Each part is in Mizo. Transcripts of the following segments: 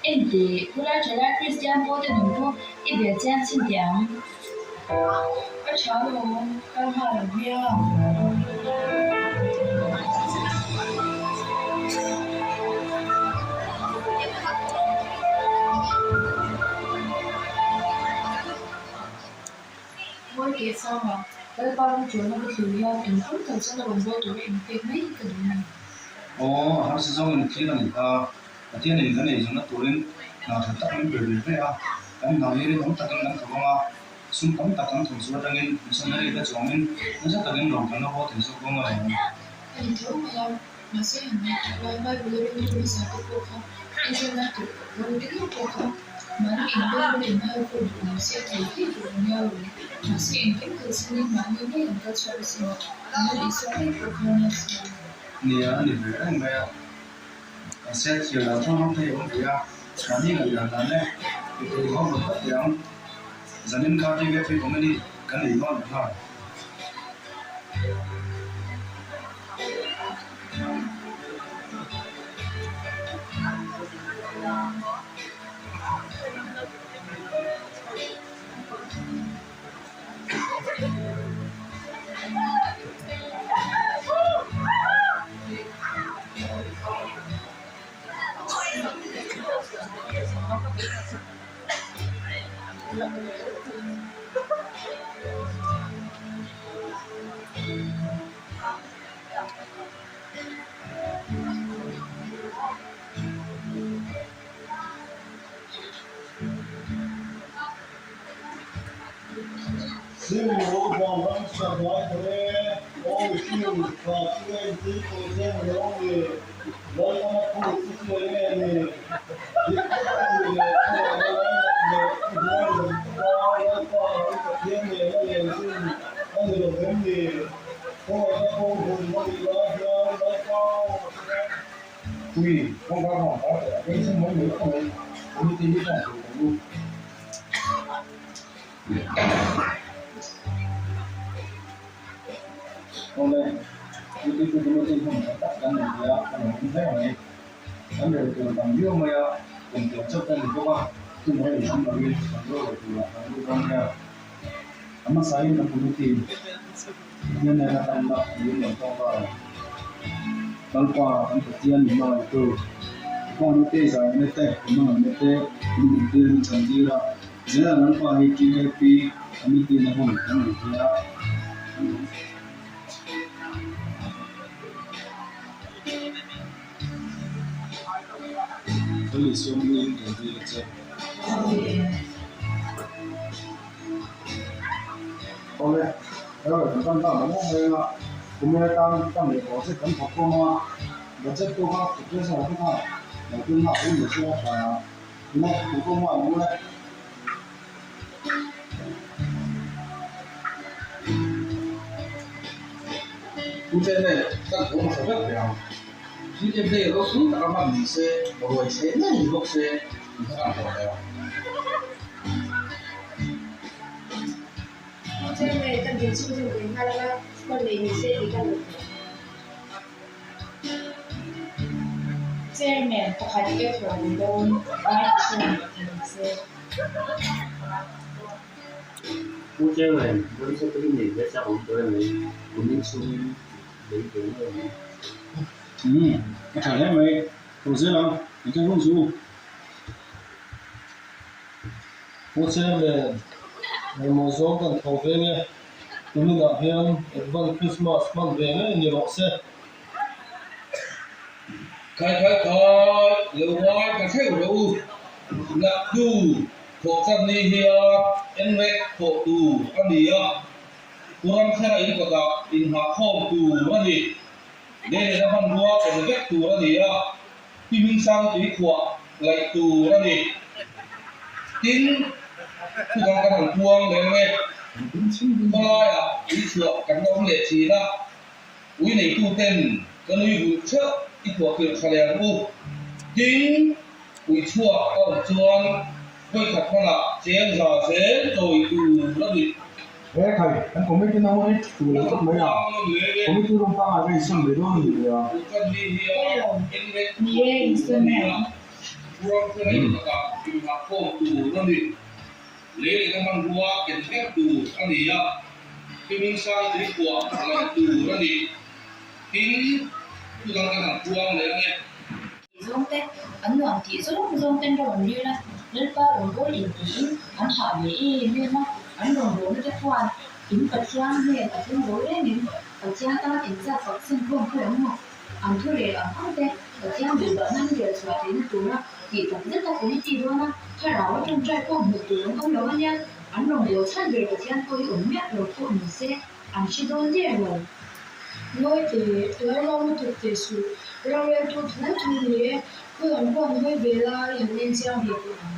En teh, khawlai thalai Kristian pawlte nun pawh i bel chiang chhin teh ang. A tha alawm, kal nghal ang hmiang. Ngawi teh Sanga, Lalpa ram ṭulna ka thlir hian engkim kalsan a rawn bawl tura inpek mai hi ka duh a ni. Aw, a harsa zawngin thil a ni ta. Pathian in kan eizawnna turin hna tha tak min pe ve ve a, kan hna hi rinawm takin kan thawk ang a, sum tam tak kan thawh chu atangin missionary te chuangin nasa takin rawng kan la haw thei zawk dawn alawm. A ni tho mai a, mahse han ngaihtuah lai Bible a ringtu hmasa te pawh kha eizawnna tur ro te ngei pawh kha mahni inbel rawh in hal pawh duh lo se thei thei tur a nia lo, mahse engkim kalsanin mahni ngei an kal chhuak asin, an lo Isua ngei pawh kha nia si. Nia, a ni ve reng mai a. Mahse thlir dan hrang hrang thei a awm thei a, mahni ngaihdan dan leh i thei hawn lo tlat thei ang. Zanin kha TVF hi comedy kan nei dawn leh nghal. Sim lo vang ram sa hnuai tawh e, aw Sim, tha chu en tui tawh zen lo ni, Lalpana phut chu chu eng nge ni? Dik tak a nih leh thawhna lainat leh i hnuai lam taka Lalpa i Pathian nena len zin a ni lo vem ni? Thawhna kawng hun a nih lai hian Lalpa Pui, kawngka ka han tar teh a, bengchheng mai mai ka mai, committee hi ka han thei tawh u. Awle, committee chu committee hun tha tak kan nei thei a, ka nuam hle mai. Kan rel tur tam viau mai a, kum tiang chauh te a ni bawk a, chumai ei tam lovin kan rual turah kan lut dawn nia. A hmasain kan committee Pathian nena tanna niin kan tawk a, Lalpa kan Pathian min hmangaihtu, i hmangaihna te, i zaina te, i hmangaihna te min entir min chantir a, zela Lalpa hi TAP Committee na hun kan nei thei a. Kan Isua hmingin kan dil a che. Awle, erawh kan tan tak lo mai a, kumin atan kan leh tawh zet kan thawk khawm a, budget pawh kha professor te khan lo tum nghal rum leh se a tha a, tuna thawk khawm nghal ang le. Pu Chairman, kan tho hmasa vek ve ang. Thil te ropui taka hman ni se, ruai chhe ngei ni bawk se, tih kha kan hlawh leh ang. Pu Chairman, kan din chhunzawm ve nghal anga hman nei ni se tih kan rawn hlawh. Chairman, pakhat ka thawh ve dawn, Vice Chairman ni se. Pu Chairman, ramsa te hi nei ve chak awm tawh em? Kumin chhungin lei ve ngei ang. Umm, a tha hle mai. Tawh zel ang, engtin hun chu? Pu Chairman, engmaw zawng kan tho ve nge? Kuminah hian Advent Christmas hman ve ngei ni rawh se. Khai khai khai, lo ngai ka hreuh rawh u. Laktu thawh chan ni hian enrek thawh tur a ni a, Pu Ramthlenga in kawtah inghahkhawm tur a ni. Lehna hmanrua tel vek tur a ni a, Pi Hmingsang tuikhuah laih tur a ni. Tin, thu dang kan han puang leh ang e. Khawlaiah ui chhuah kan awm leh thin a, ui neituten ka nui vulh theuh i khuahkhirh tha leh ang u. Tin, ui chhuak a awm chuan vawikhat hmanah cheng za zel chawi tur a ni. He khai, kan committee na hmun hi thu lo tawp mai a, committee room pangngai ka insawn ve dawn a ni ve a. Ni e, insawn mai ang. Ramthlenga inkawtah inngahkhawm tur a ni. Lei lehna hmanrua ken vek tur a ni a, Hmingsangi tuikuah laih tur a ni. Tin, thu dang kan han puang leh ang e. Zawng te, an nuam tih zawng zawng ten ro an rel a, Lalpa rawnbawl in tiin an hah ve em em a, an rawnbawlna te khuan in Pathian hnen a thleng zo reng em? Pathian tan engzat fak sen khawm pawh an maw? An thu rel ang ang te, Pathian duhduahna an rel chhuah theihna tura tih tak zeta committee dawn a, thlarau a tawngtai pawh hmuh tur an awm lo a nia, an rawnbawl chhan ber Pathian pawh hi awm miah lo pawh ni se, an hre dawn der lo. Ngawi teh, lo ram lutuk teh suh, roreltu thu thu ni e, khu lam pawh an hawi ve la i han en chiang ve tawh ang.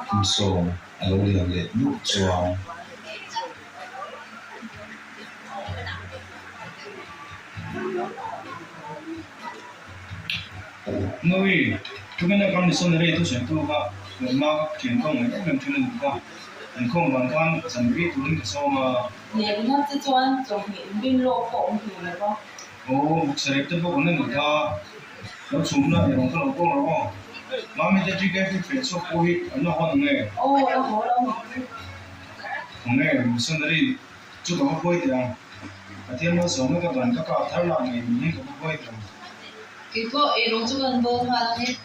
Kum sawm a lo liam leh nup chuan. Ngawi, Tukin a kan missionary thusawi tu kha Lawmma ka thian khawm ngei em em thin a nih kha. An khawm vang khan zan ri turin ka sawm a. Lehkha te chuan chawhmeh inrin lawk pawh awm tur lo va. Aw, bawksa rep te pawh kan la nih kha. Lo chhum la, erawng kha lo kawng rawh aw. Mami te TKF feh chhuak pawh hi an la hawn ang e. Aw, la haw lo nih chu. Khawnge missionary chu ka va buai teh ang. Pathian malsawmna ka dan ka kah thar lah ngei min hi ka va buai teh ang. Kei pawh eirawng chu kan bawl nghal ang e.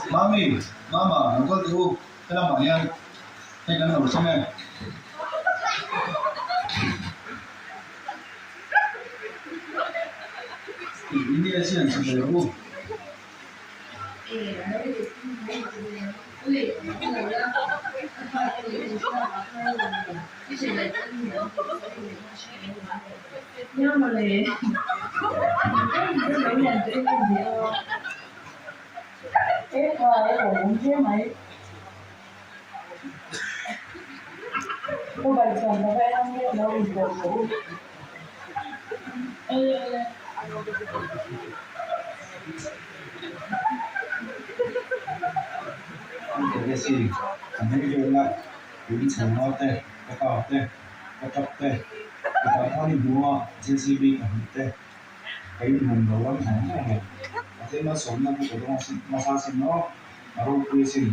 Mami, Mama, lo kal teh u, helamah hian hei kan lo thleng e. India chian chhe ve rawh u. Messi an hei vel a, tui chhunga te, ka kar te, ka truck te, ka tah khan i hmu a, JCB pahnih te, ka inhmun lo ram zawng zawng leh Pathian malsawmna chu ka dawng asin, nasa asin aw, a ropui asin.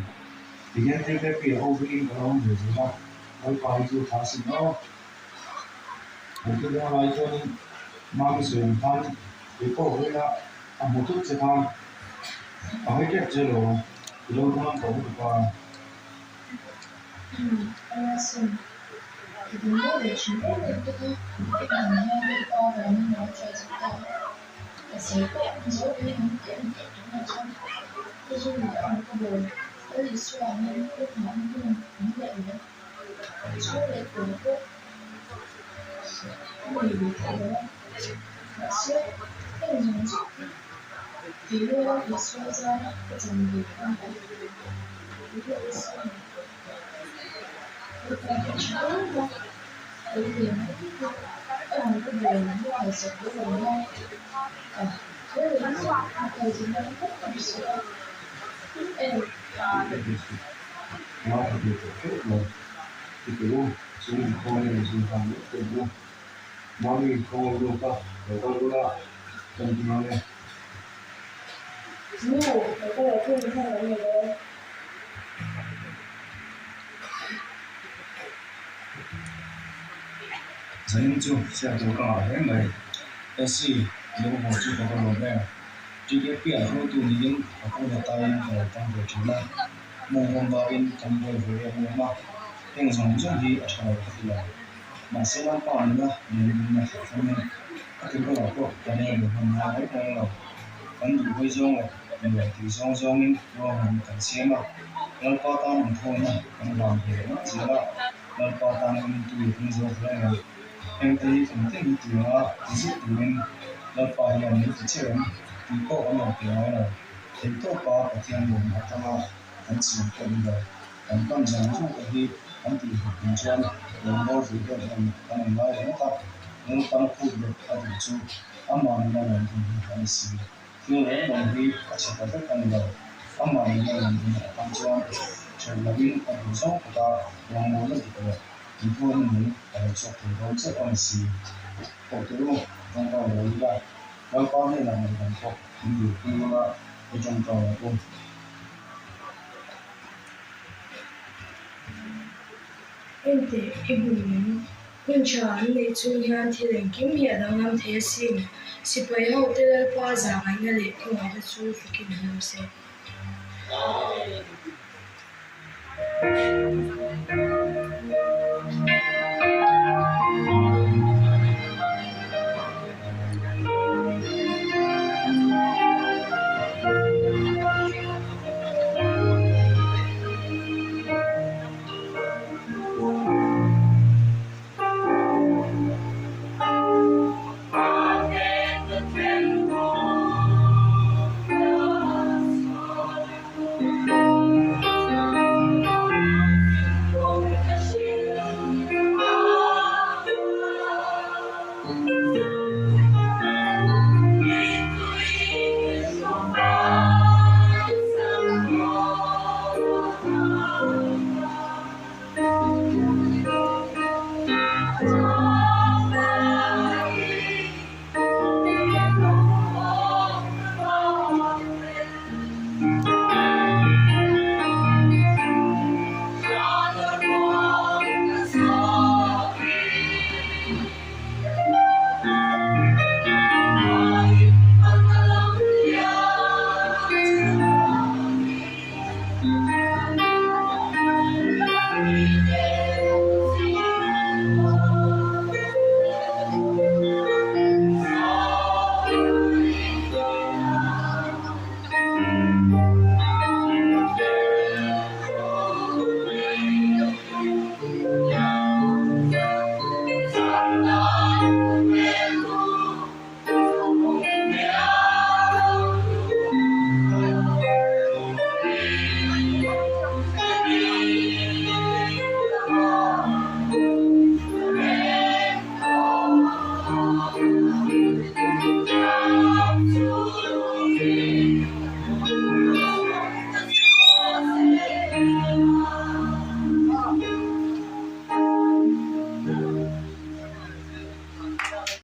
Tihian TKP a ho bikin ka lo awm ve zel a, Lalpa hi chu tha asin aw. Kan thu dawn lai chuanin Mami sawi ang khan kei pawh vawiin a a hmu thut che khan a hawi tep che lo i lo dang ang tawh lutuk a. Umm Alison, i ding deuh leh thin em em te kha i han hian Lalpa vangin a lo try zo ta a, ka sawi pawh a zo ve ang tih a ni tawh tunah chuan ka zu leh ang ka bawl Lal Isua angin ka nghahna hun min daih leh chhung leh kawi pawh a nei ve thei lo a, mahse heng zawng zawng hi kei ruala Isua zara ka chan ve a ni a, kei pawh Isua ni Lalpa hi a tha em a, kei ve mai hi a rawn ka bawl min phalsak lo ang a, a thil reng a kal zinga vek a ni si a, em. Ngaithla thei tawh teuh lo. Ti teh u, chung inkhawm in zui nghal mai teh ang u. Mami khawngaih luak a, lo kal ula, kan ti ngang e. Nu, ka kal ah chuan inkhawm kan nei dawn. Zanin chu hriat tur ka ngah hle mai. Essie, lo haw chu ka va lawm em? TKP ah hruaitu niin ka pu hnatain ka lo tang ve thin a, mawng rawng varin kan buai ve em em a, heng zawng zawng hi a tha lo ka ti lo. Mahse Lalpa nuna min rinna hlawhthlangin a ti bulah pawh ka nel ve hman ngai reng reng lo. Kan duh hawi zawng leh nuam tih zawng zawngin ruahman kan siam a, Lalpa tan inthawina kan van ve ringawt zel a, Lalpa tan ringtu i ring zawk hle em? Hengte hi kum tin hi tianga ti zut turin Lalpa hian min ti che em tih pawh kan rawn ti ngai lo. Theihtawpa Pathian lawm atanga kan chhiam pawh ni lo. Kan pan zawng zawng te hi kan tih hlawh tum chuan rawngbâwl vui em em kan awm ngai ringawt a, Lalpan phut leh a duh chu amah nuna rawn dun hi a ni si. Thil reng reng hi a chhe ta vek a ni lo, amah nuna rawn dun atang chuan ṭhelh lovin a duh zawng taka rawngbâwlna dik leh inthawina nung a lo chhuak thei dawn chauh a ni si. Pawh teh u, ṭawngṭai lo ila, Lalpa hnenah ngaihdam pawh min dilpui ula, i ṭawngṭai ang u. Enteh, i bum em? Hun tha an neih chhung hian thil engkim hi a danglam thei asin. Sipai ho te Lalpa zahngaihna leh khawngaihna chu fakin an awm se.